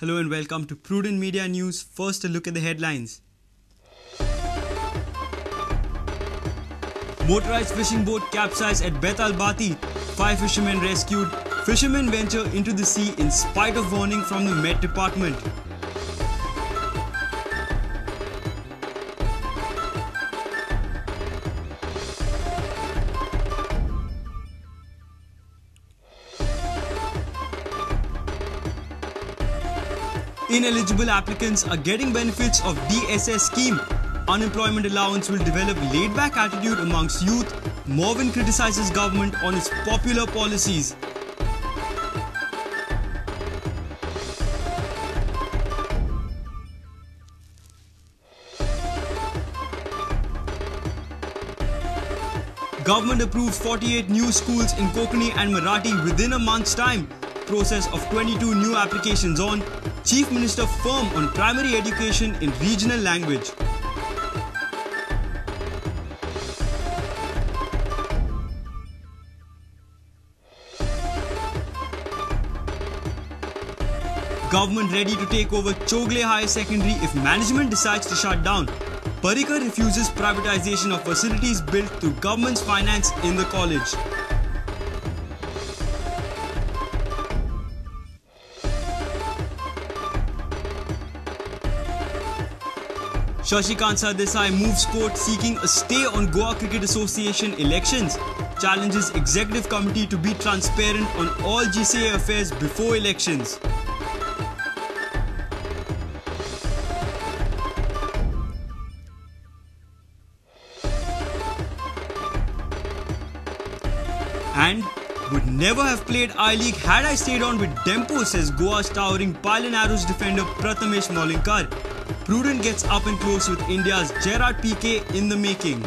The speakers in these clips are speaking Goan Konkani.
Hello and welcome to Prudent Media News. First, a look at the headlines. Motorized fishing boat capsized at Betalbatim. 5 fishermen rescued. Fishermen venture into the sea in spite of warning from the Met Department. Ineligible applicants are getting benefits of DSS scheme. Unemployment allowance will develop laid-back attitude amongst youth. Mauvin criticizes government on its popular policies. Government approves 48 new schools in Konkani and Marathi within a month's time. Process of 22 new applications on. Chief Minister firm on primary education in regional language. Government ready to take over Chowgule Higher Secondary if management decides to shut down. Parrikar refuses privatization of facilities built through government's finance in the college. Shashikant Sardesai moves court seeking a stay on Goa Cricket Association elections. Challenges Executive Committee to be transparent on all GCA affairs before elections. And would never have played I-League had I stayed on with Dempo, says Goa's towering Pylon Arrows defender Prathamesh Maulinkar. Prudent gets up and close with India's Gerard Piqué in the making.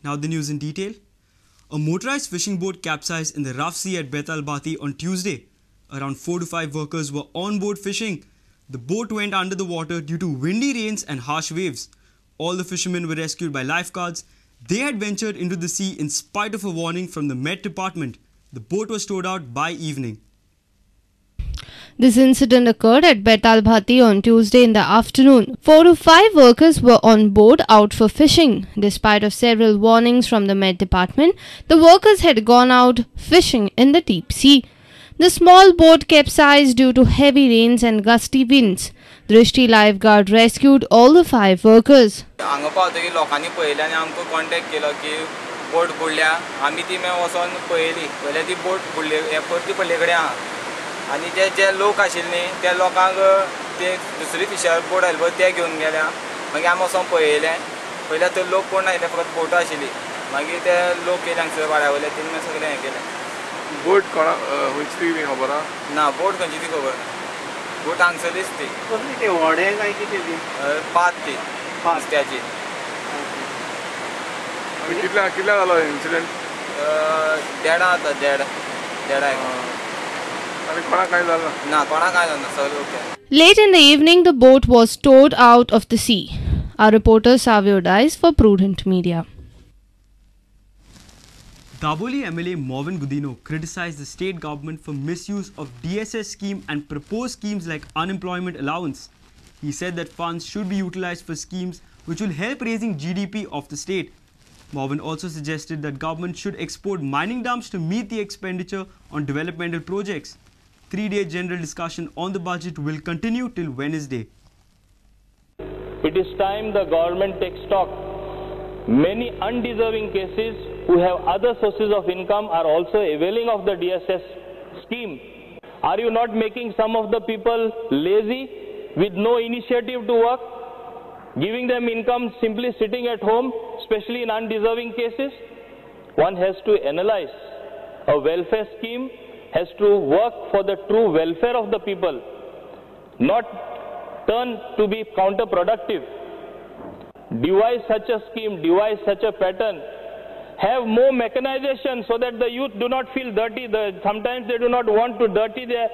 Now the news in detail. A motorized fishing boat capsized in the rough sea at Betalbatim on Tuesday. Around 4 to 5 workers were on board fishing. The boat went under the water due to windy rains and harsh waves. All the fishermen were rescued by lifeguards. They had ventured into the sea in spite of a warning from the Met Department. The boat was towed out by evening. This incident occurred at Betalbatim on Tuesday in the afternoon. 4 to 5 workers were on board out for fishing. Despite of several warnings from the Met Department, the workers had gone out fishing in the deep sea. The small boat capsized due to heavy rains and gusty winds. Drishti lifeguard rescued all the 5 workers. हांगा पावतकीर लोकांनी पळयलें आनी आमकां कॉन्टेक्ट केलो की बोट बुडल्या. आमी ती मागीर वचोन पळयली, पळयल्यार ती बोट बुडली परती पडले कडेन आहा आनी जे जे लोक आशिल्ले न्ही त्या लोकांक ते दुसरी फिशर बोट आयली पळय ते घेवन गेल्या. मागीर आमी वचोन पळयलें, पळयल्यार थंय लोक कोण नाशिल्ले, फकत बोटां आशिल्ली. मागीर ते लोक येयले हांगसर वाड्या वयले, तेणी मागीर सगळें हें केलें. बोट कोणा खंयची ती खबर आहा? ना, बोट खंयची ती खबर ना. बोट हांगसरलीच ती. कसली ती, व्हडें काय कितें ती? पात ती नुस्त्याची. कितल्या कितल्या जालो इन्सिडंट? देडा जाता, देडा. आनी कोणाक कांय जालें ना? कोणाक कांय जालें ना, सगळें okay. Late in the evening, the boat was towed out of the sea. Our reporter Savio Dice for Prudent Media. Dabolim MLA Mauvin Godinho criticized the state government for misuse of DSS scheme and proposed schemes like unemployment allowance. He said that funds should be utilized for schemes which will help raising GDP of the state. Mauvin also suggested that government should export mining dumps to meet the expenditure on developmental projects. 3-day general discussion on the budget will continue till Wednesday. It is time the government takes stock. Many undeserving cases who have other sources of income are also availing of the DSS scheme. Are you not making some of the people lazy with no initiative to work, giving them income simply sitting at home, especially in undeserving cases? One has to analyze. A welfare scheme has to work for the true welfare of the people, not turn to be counterproductive. Devise such a scheme, devise such a pattern, have more mechanization so that the youth do not feel dirty. Sometimes they do not want to dirty their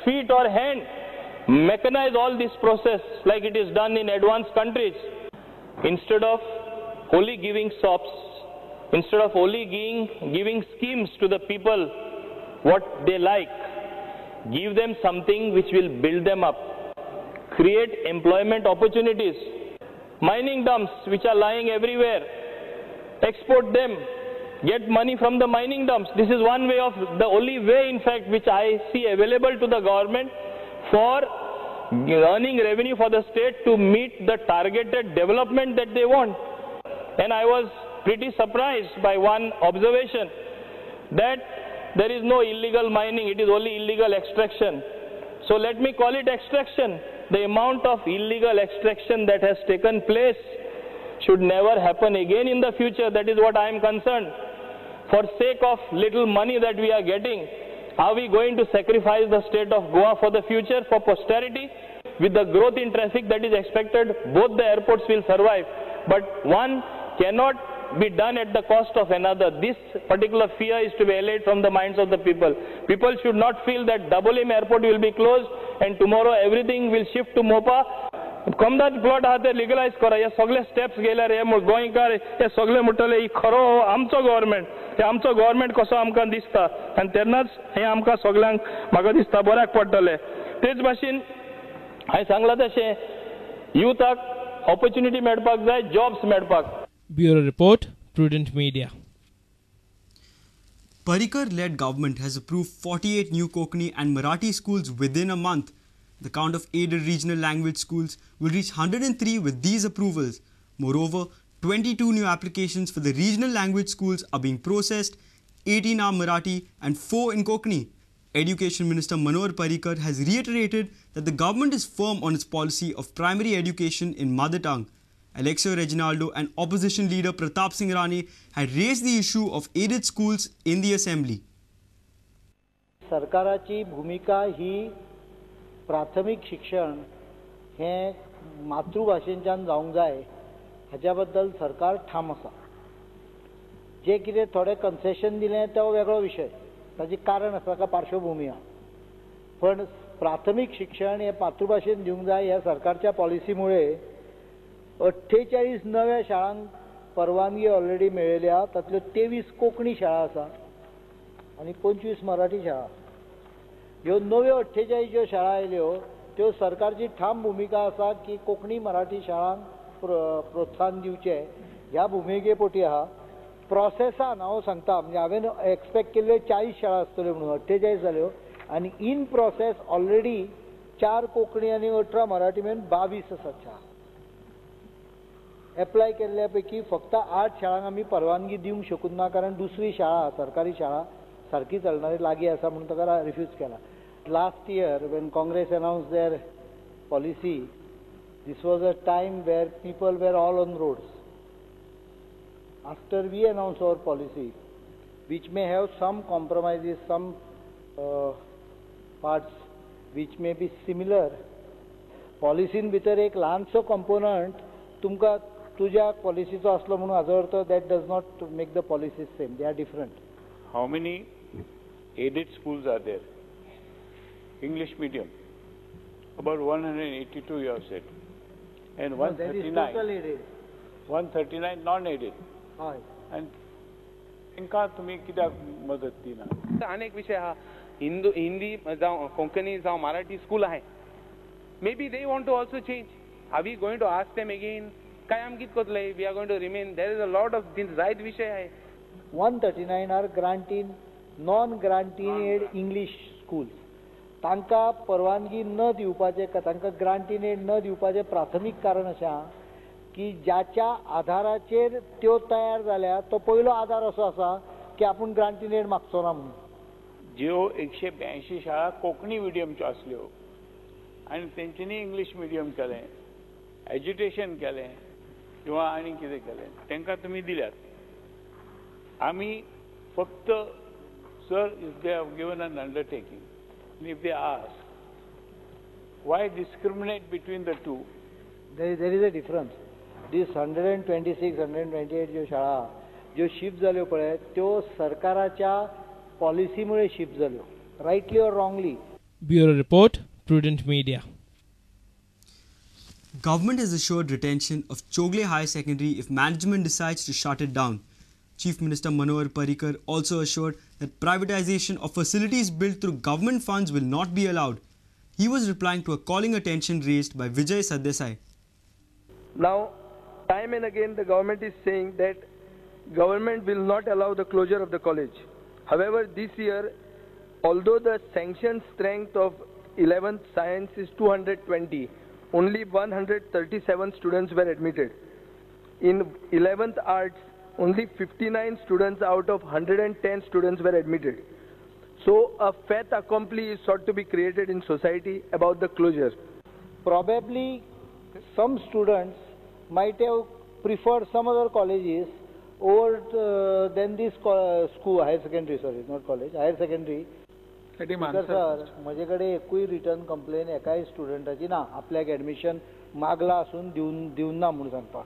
feet or hand. Mechanize all this process like it is done in advanced countries. Instead of only giving sops, instead of only giving schemes to the people what they like, give them something which will build them up, create employment opportunities. Mining dumps which are lying everywhere, export them, get money from the mining dumps. This is one way of, the only way in fact which I see available to the government for earning revenue for the state to meet the targeted development that they want. And I was pretty surprised by one observation that there is no illegal mining, it is only illegal extraction. So let me call it extraction. The amount of illegal extraction that has taken place should never happen again in the future. That is what I am concerned. For sake of little money that we are getting, are we going to sacrifice the state of Goa for the future, for posterity? With the growth in traffic that is expected, both the airports will survive. But one cannot be done at the cost of another. This particular fear is to be allayed from the minds of the people. People should not feel that Dabolim airport will be closed and tomorrow everything will shift to Mopa. Comunidade plot आहा ते लिगलायज करा, हे सगळे स्टेप्स घेयल्यार हे गोंयकार हे सगळे म्हणटले ही खरो आमचो गव्हर्मेंट, हे आमचो गव्हर्मेंट कसो आमकां दिसता आनी तेन्नाच हें आमकां सगळ्यांक म्हाका दिसता बऱ्याक पडटलें. तेच भाशेन हांवें सांगलां तशें युथाक ऑपॉर्च्युनिटी मेळपाक जाय, जॉब्स मेळपाक. Bureau Report, Prudent Media. Parrikar-led government has approved 48 new Konkani and Marathi schools within a month. The count of aided regional language schools will reach 103 with these approvals. Moreover, 22 new applications for the regional language schools are being processed, 18 are Marathi and 4 in Konkani. Education Minister Manohar Parrikar has reiterated that the government is firm on its policy of primary education in mother tongue. Alexio Reginaldo and opposition leader Pratap Singh Rane had raised the issue of aided schools in the assembly. सरकाराची भूमिका ही प्राथमिक शिक्षण हे मातृभाशेंच्यान जावंक जाय हाच्या बद्दल सरकार ठाम आसा. जे कितें थोडे कन्सेशन दिलें तो वेगळो विशय, ताचें कारण आसा, ताका पार्श्वभूमी आसा. पण प्राथमिक शिक्षण हे मातृभाशेन दिवंक जाय ह्या सरकारच्या पॉलिसीमुळे 48 नव्या शाळांक परवानगी ऑलरेडी मेळिल्ल्या, तातल्यो 23 कोंकणी शाळा आसा आनी 25 मराठी शाळा. ह्यो नव्यो 48 ज्यो शाळा आयल्यो त्यो सरकारची ठाम भुमिका आसा की कोंकणी मराठी शाळांक प्रोत्साहन दिवचें ह्या भुमिके पोटी आहा. प्रोसेसान हांव सांगता, म्हणजे हांवें एक्सपेक्ट केल्ल्यो 40 शाळा आसतल्यो म्हणून 48 जाल्यो आनी इन प्रोसेस ऑलरेडी 4 कोंकणी आनी 18 मराठी मेळून 22 आसात शाळा. एप्लाय केल्ल्या पैकी फक्त 8 शाळांक आमी परवानगी दिवंक शकूंक ना, कारण दुसरी शाळा सरकारी शाळा सारकी चलणारी लागीं आसा म्हणून ताका रिफ्यूज केला. Last year when Congress announce their policy, this was a time where people were all on roads. After we announce our policy, which may have some compromises, some parts which may be similar, पॉलिसीन भितर एक ल्हानसो कंपोनंट तुमकां तुज्या पॉलिसीचो आसलो म्हणून हाजो अर्थ that does not make the policies same, they are different. How many aided schools are there? English medium, about 182 you have said, and 139, 139 non-aided. And तांकां तुमी कित्याक मदत दिना? आनी एक विशय आहा, हिंदू हिंदी जावं कोंकणी जावं मराठी स्कूल आहाय, maybe they want to also change. Are we going to ask them again? काय आमी कितें करतले? We are going to remain. There is a lot of things, जायत विशय आहाय. 139 are grant in non grant in aid English schools. तांकां परवानगी न दिवपाचें, तांकां ग्रांट इन एड न दिवपाचें प्राथमीक कारण अशें आहा की ज्याच्या आधाराचेर त्यो तयार जाल्या तो पयलो आधार असो आसा की आपूण ग्रांट इन एड मागचो ना म्हणून. ज्यो 182 शाळा कोंकणी मिडियमच्यो आसल्यो आनी तेंच्यांनी इंग्लीश मिडियम केलें, एज्युकेशन केलें किंवा आनी कितें केलें, तांकां तुमी दिल्यात. आमी फक्त sir, if they have given an undertaking, if they ask why discriminate between the two, there is a difference. This 126, 128 ज्यो शाळा ज्यो शिफ्ट जाल्यो पळय त्यो सरकाराच्या पॉलिसीमुळे शिफ्ट जाल्यो, rightly or wrongly. Bureau report, Prudent Media. Government has assured retention of Chowgule Higher Secondary if management decides to shut it down. Chief Minister Manohar Parrikar also assured that privatization of facilities built through government funds will not be allowed. He was replying to a calling attention raised by Vijay Sardesai. Now, time and again the government is saying that government will not allow the closure of the college. However, this year, although the sanction strength of 11th science is 220, only 137 students were admitted. In 11th arts, only 59 students out of 110 students were admitted. So a fait accompli is sought to be created in society about the closure. Probably some students might have preferred some other colleges over than this school, higher secondary, sorry, not college, higher secondary. Sir, म्हजे कडेन एकूय रिटर्न कंप्लेन एकाय स्टुडंटाची ना, आपल्याक एडमिशन मागला आसून दिवन ना म्हूण सांगपाक.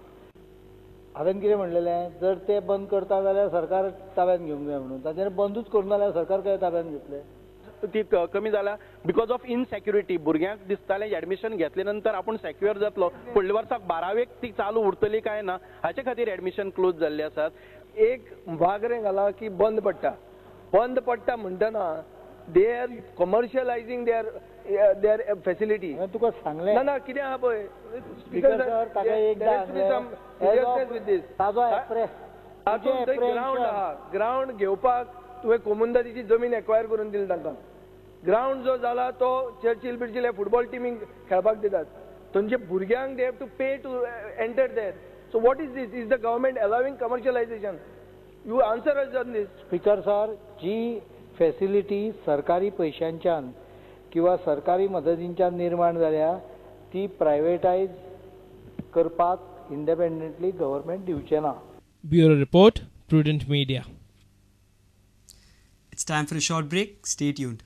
हांवें कितें म्हणलेलें, जर ते बंद करता जाल्यार सरकार ताब्यात घेवंक जाय म्हणून, ताचेर बंदूच करूं जाल्यार सरकार काय ताब्यात घेतले? ती कमी जाला because of insecurity. भुरग्यांक दिसतालें एडमिशन घेतले नंतर आपूण सेक्युअर जातलो, फुडल्या वर्साक बारावेक ती चालू उरतली काय ना, हाचे खातीर एडमिशन क्लोज जाल्ले आसात. एक वागरें घाला की बंद पडटा, बंद पडटा म्हणटना they are commercializing their facility. तुका सांगलें ना ना कितें आहा पळय ग्रावंड आहा, ग्रावंड घेवपाक तुवें कोमुंदादीची जमीन एक्वायर करून दिली तांकां. ग्रावंड जो जाला तो चर्चिल बिर्चिल ह्या फुटबॉल टिमीक खेळपाक दितात, थंयच्या भुरग्यांक they have to pay to enter there. So what is this? Is the government allowing commercialization? You answer us on this. Speaker sir, ji facility सरकारी पयशांच्यान किंवा सरकारी मदतींच्यान निर्माण जाल्या ती प्रायवेटायज करपाक इंडिपेंडंटली गव्हर्मेंट दिवचें ना. Bureau report, Prudent Media. It's time for a short break. Stay tuned.